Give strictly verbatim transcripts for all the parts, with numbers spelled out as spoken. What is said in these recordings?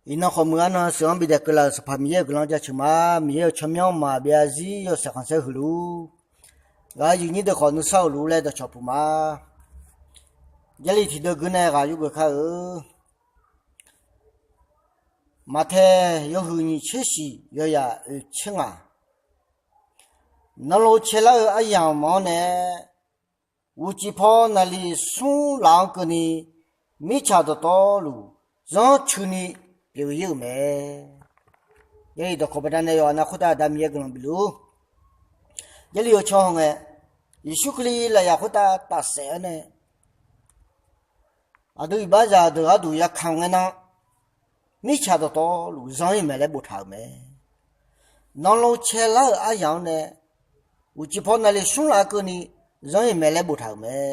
Iqnan khawf muiq-a nan sheuq-anr bidaef keuvlaf-euq Sanqpaq Miqyaer-euq guiqlanq jaceuq ma. Miqyaer-euq tsawrmyanr maqbyav zarzir yawshaef khanqsaer huiq luf-ur. Gaq-eu yuif nyir deuq khawf nuisar-euq luf-ur laer dawqcawq puq ma. Jarlif tiqdeuv gui nae ghaq yurgeuf kar-eu. Maqtaeq yawhuiq nyiq tser shiq yawzaq oeq tser ngaq. Nanlov caelar-eu aryamq-anr nae, uqcif paw naqliq smr laf-anr keuvni, mirtsaq dawqtawvluf zanrcuini pyeuf-ir-euq mae. Jarlif dawqkawq baqdanae yawqha nav khoertav Aqda Miqyaer guiqlanq bif luf-ur. Jarlif-eu can hawngae, Yeqsur Kali lafyaq khoertav tafsaef-awr nae, aqdui iqbaxzaq deuq gharduq yakamq ngae nan, mirtsaq dawqtawvluf zanr-ir mae laer boftaq-euq mae. Nanlov caelar-euq aryamq-anr nae, uqcif paw naqliq smr laf keuvni zanr-ir mae laer boftaq-euq mae.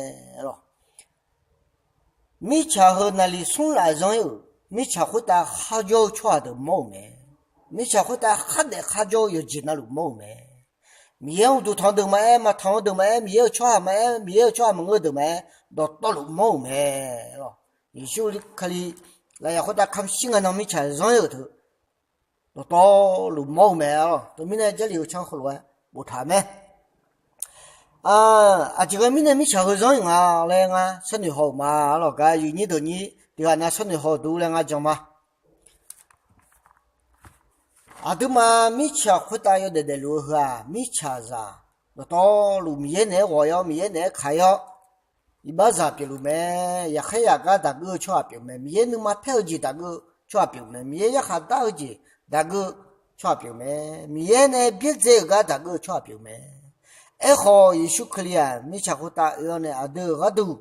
Mirtsaq heu naqliq smr laf zanr-ir-euq, mirtsaq khoertav kharjawr-eu tsawrhaq deuq mawr-euq mae. Mirtsaq khoertav khardaef kharjawr-eu yawqjeq navluf mawr-euq mae. Miqyaer-anr uqduq tanq-eu deuq maqaer, maqtanq-eu deuq maqaer, Miqyaer-euq tsawrhaq maqaer, Miqyaer-euq tsawrhaq maqngeur-eu deuq maqaer, dawqtawvluf mawr-euq mae. Yeqsur Kali lafyaq khoertav kamq shir ngae nan mirtsaq zanr-ir-euq teu dawqtawvluf mawr-eu mae-awr. Teumirnae Jarlif-eu can heulof-aer boftaq mae. Aqjeq ghae mirnae mirtsaq heu zanr-ir nga laer ngar sharnoeq haw-euq ma-awr. Gaq-eu yuif nyir deuq nyir tiqghaq nav sharnoeq haw-eu dur laer ngar jan ma. Aqduimaf mirtsaq khoertav yawdaef daefluf-eu heu-aq, mirtsaqzaq dawqtawvluf Miqyaer naeq-aer ghawq-ir-awr, Miqyaer naeq-aer kaq-ir-awr, iqbaxzaq pyeufluf mae. Yaqkhaer yaqgar daqgeur-eu tsawrhaq pyeuf mae. Miqyaer nuima paer-eu jeq daqgeur-eu tsawrhaq pyeuf mae. Miqyaer yarkhaq dar-eu jeq daqgeur-eu tsawrhaq pyeuf mae. Miqyaer nae byaerdzae-euq gar daqgeur-eu tsawrhaq pyeuf mae. Aerkhawf, Yeqsur Kali-aq, mirtsaq khoertav oe-awr nae aqdui-euq gharduq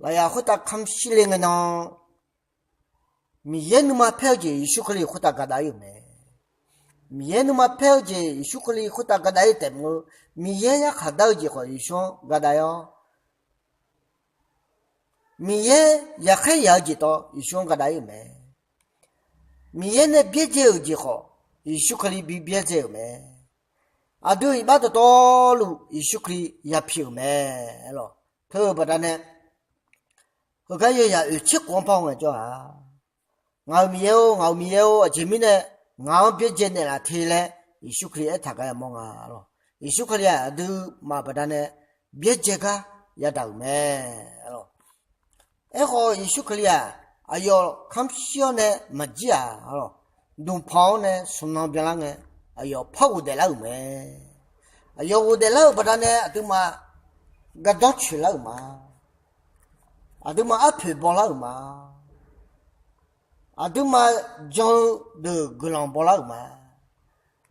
lafyaq khoertav kamq shir le ngae nan, Miqyaer nuima paer-eu jeq Yeqsur Kali khoertav gadav-ir-euq mae. Miqyaer nuima paer-eu jeq Yeqsur Kali khoertav gadav-ir taefmq-eu, Miqyaer yarkhaq dar-eu jeq khawf Yeqsur-anr gadav-ir-awr, Miqyaer yaqkhaer yaq-eu jeq tawv Yeqsur-anr gadav-ir-euq mae. Miqyaer nae byaerdzae-euq jeq khawf, Yeqsur Kali bi byaerdzae-euq mae. Aqdui iqbax dawqtawvluf Yeqsur Kali yapyeuf-euq mae. Teu-eu baqdanae, heugar yawzaq oeq tser khof-anr par ngaejawr-a, Ngaq-euq Miqyaer-or, ngaq-euq Miqyaer-or, aqjeq mirnae ngaq-anr byaerdzae naeqlaf te laer Yeqsur Kali aertaq gar yamawr nga-awr. Yeqsur Kali-aq aqduimaf baqdanae byaerdzae gar yadaq-euq mae. Aerkhawf, Yeqsur Kali-aq, aqyawf kamq shir-awr nae maqjir-aq, duqpanq-awr nae smq nan byanlar ngae, aqyawf par ghofdaef lar-euq mae. Aqyawf ghofdaef lar-euq baqdanae aqduimaf gardanr coeq lar-euq ma. Aqduimaf arpoeq bawlar-euq ma. Aqduimaf jan-eu deuq guiqlanq bawlar-euq ma.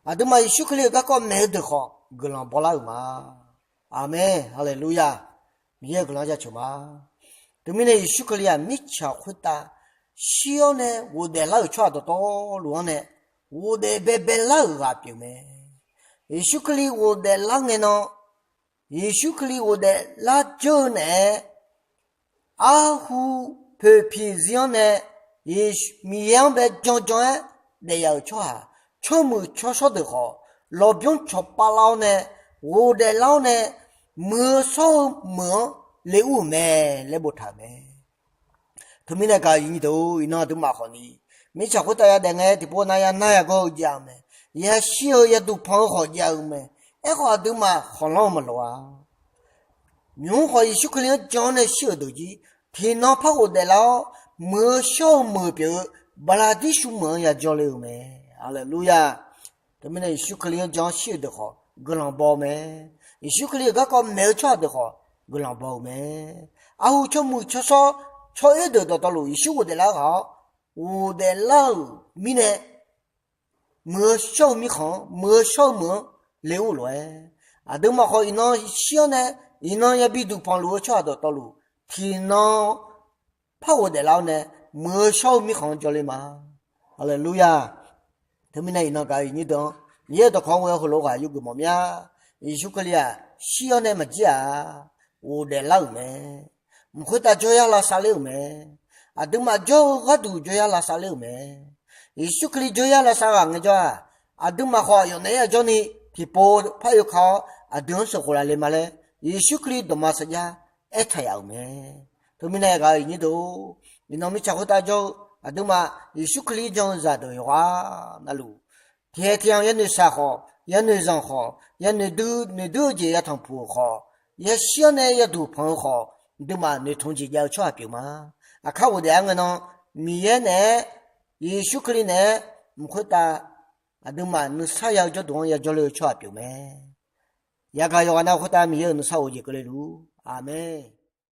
Aqduimaf Yeqsur Kali-euq garkawv maeq-eu deuq khawf guiqlanq bawlar-euq ma. Aqmeq, haleluya. Miqyaer-euq guiqlanq jaceuq ma. Teumirnae Yeqsur Kali-aq mirtsaq khoertav shir-awr nae ghofdaef lar-euq tsawrhaq dawqtawvluf-anr nae ghofdaef baebae lar-euq ghaq pyeuf mae. Yeqsur Kali ghofdaef lar ngae nan, Yeqsur Kali ghofdaef lar dzeur-eu naeq-aer, arhu poeqpiq zir-anr nae, Yeq- Miqyaer-anr bae janjan-aer daef yaf-euq tsawrhaq, tsawrmuiq tsawrshawr deuq khawf, lawqbymr cawqpav lar-awr nae, ghofdaef lar-awr nae, muiq-eu shawr-eu meuq-anr le ur-euq mae laer boftaq-euq mae. Teumirnae gaq-eu iqnyir deuq-or, iqnan aqduimaf khawfni, mirtsaq khoertav yadaef ngae tiqpov nav yanar yagawr-eu jav-eu mae. Yashir-eu yaduq panq-eu khawf jav-eu mae. Aerkhawf aqduimaf khanqlanr-eu maqloq-a. Nymq-mr khawf Yeqsur Kali-anr jan-awr nae shir-euq deuq jir, tiqnan par ghofdaef lar-awr, muiq-eu shawr-eu meuq pyeuf-eu Baqlaqdir shu meuq-anr yajawr le-euq mae. Haleluya. Teumirnae Yeqsur Kali-anr jan-awr shir-euq deuq khawf guiqlanq baw-eu mae. Yeqsur Kali-euq garkawv maeq-eu tsawrhaq deuq khawf guiqlanq baw-euq mae. Arhu tsawrmuiq tsawrshawr tsawroer deuq dawqtawvluf Yeqsur ghofdaef lar ghaq-awr, ghofdaef lar-euq mirnae, muiq-eu shawr-eu mirkhanq-anr, muiq-eu shawr-eu meuq-anr le ur lof-aer, aqduimaf khawf iqnan shir-awr nae, iqnan yabi duqpanq luf-eu tsawrhaq dawqtawvluf, tiqnan par ghofdaef lar-awr nae, muiq-eu shawr-eu mirkhanq-anr jawrle ma. Haleluya. Teumirnae iqnan gaq-eu iqnyir deuq-anr, Miqyaer-euq dawqkawq-anr ghoe-awr heulof ghaq yurgeuf mawf mir-a. Yeqsur Kali-aq shir-awr nae maqjir-aq, ghofdaef lar-euq mae. Mq khoertav jawryar lavsav ler-euq mae. Aqduimaf jawr-eu gharduq jawryar lavsav ler-euq mae. Yeqsur Kali jawryar lavsav ghaq ngaejawr-aq, aqduimaf khawf aqyawf naeq-aer yajawr ni tiqpov par oe ka-awr aqdui-anr sheuqkhof laf le ma laer, Yeqsur Kali dawqma sarjax aertaq yaf-euq mae. Teumirnae gaq-eu iqnyir deuq-or, iqnan mirtsaq khoertav jawr-eu Aqduimaf Yeqsur Kali jan-eu zaqdeuq yawqghaq navluf, tiqkhaeq tiqyamq yanoeq shaq khawf, yanoeq zanq khawf, yanoeq dui noeqdui-eu jeq yatanq puq-euq khawf, yashir-anr nae yaduq panq-eu khawf, aqduimaf noeqtmq jeq jav-eu tsawrhaq pyeuf ma. Aqkar ghofdaef-aer ngae nan, Miqyaer naeq-aer, Yeqsur Kali naeq-aer, mq khoertav aqduimaf nuisar ya-eu jawrduq-anr yajawr le-eu tsawrhaq pyeuf mae. Yagaq yawqghaq nav khoertav Miqyaer-euq nuisar of jeq keuvle luf-ur. Aqmeq.